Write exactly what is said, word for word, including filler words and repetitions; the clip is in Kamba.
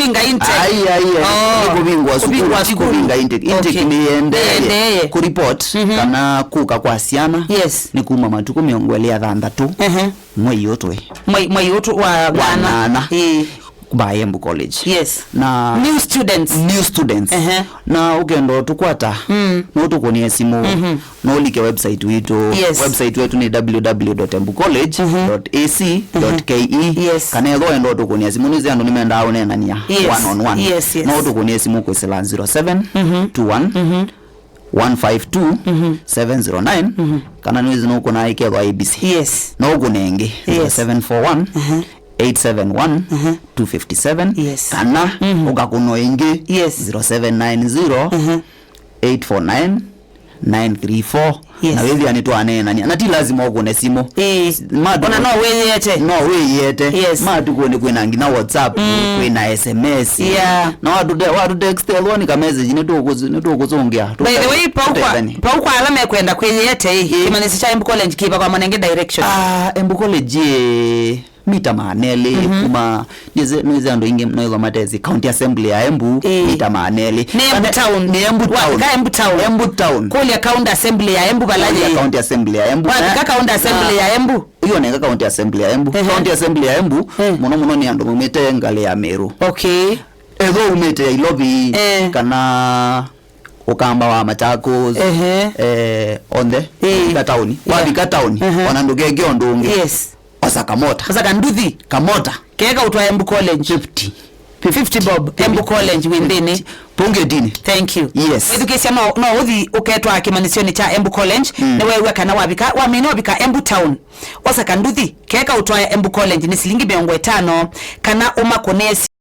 Kũvinga intake. Ai, ai, ai. Oh. Nĩ kũvingwa sukulu, kũvingwa ti sukulu. Kũvinga intake. Intake. Okay. Nĩyendeeye. Nĩyendeeye. Kũreport, mhm, kana kũka kwa syana, yes, nĩ kuma matukũ mĩongo ĩlĩ ya thanthatũ, ehe, mwei ũtũ. Mwei, mwei ũtũ wa, wa nana. Nana. Ĩĩ. By Embu College. Yes. Na new students. New students. Ehe. Na ũkenda ũtũkwata, mm, no ũtũkũnĩe simũ. Mhm. No ũlike website witũ. Yes. Website wetu nĩ www.embucollege.ac.ke. Yes. Kana ethĩwa wenda ũtũkũnĩa simũ, nĩsĩ andũ nĩmendaa ũneenany'a, yes, one on one. Yes, yes. No ũtũkũnĩe simũ kwĩsĩla zero seven two one one five two seven zero nine, kana nĩwĩsĩ nũkũna ikethwa A B C. Yes. No ũkũne ĩngĩ, yes, zero seven four one eight seven one two fifty seven. Yes. Kana ũkakũnwa ĩngĩ, yes, zero seven nine zero eight four nine nine three four. Yes. Na wĩthĩa nĩtwaneenania. Na ti lazima ũkũne simũ. Ĩĩ. Matu-, ona no wĩyĩete. No wĩyĩete. Yes. Matukũnĩ kwĩna nginya WhatsApp, mm, kwĩna S M S. Yeah. Na watũte-, watũtext ethĩwa nĩ ka message, nĩtũkũ-, nĩtũkũsũngĩa. By the way, pau kwa, tũtethanie. Pau kwa ala mekwenda kwĩyĩete, ĩĩ, ĩĩ, kĩmanyĩsyo kya Embu College kĩva kwa manenge direction. Ah, Embu College, ĩĩ. Mita maana elĩ, mhm, kuma, nĩsĩ, nĩsĩ andũ aingĩ noĩthwa matesĩ County Assembly ya Embu, ĩĩ, mita maana elĩ. Nĩ Embu Town. Nĩ Embu Town. Wafika Embu Town. Embu Town. Kũlya County Assembly ya Embu vala yĩ. Kũlya County Assembly ya Embu. Wafika, na, County Assembly, na, ya Embu. Ĩoneka County Assembly ya Embu. Ehe. County Assembly ya Embu, eh, mũno mũno nĩ andũ maumĩte ngalĩ ya Meru. Okay. Ethĩwa umĩte Nairobi, eh, kana Ũkamba wa Machakos, ehe, eh, onthe, ĩĩ, wafika taoni. Yeah. Wafika taoni, ehe, ona ndũkeke ũndũ ũngĩ. Yes. Osa kamota. Osa kanduthi. Kamota. Keka ũtwa Embu College. Fifty. Fifty bob. Embu College wĩ nthĩnĩ. Pongedini. Thank you. Yes. Ĩthukĩĩsya no, no ũthi ũketwa kĩmanyĩsyonĩ kya Embu College. Mm. Nĩweew'a kana wavika, wamina ũvika Embu Town. Osa kanduthi. Keka ũtwae Embu College nĩ silingi mĩongo ĩtano, kana ũmakũnĩe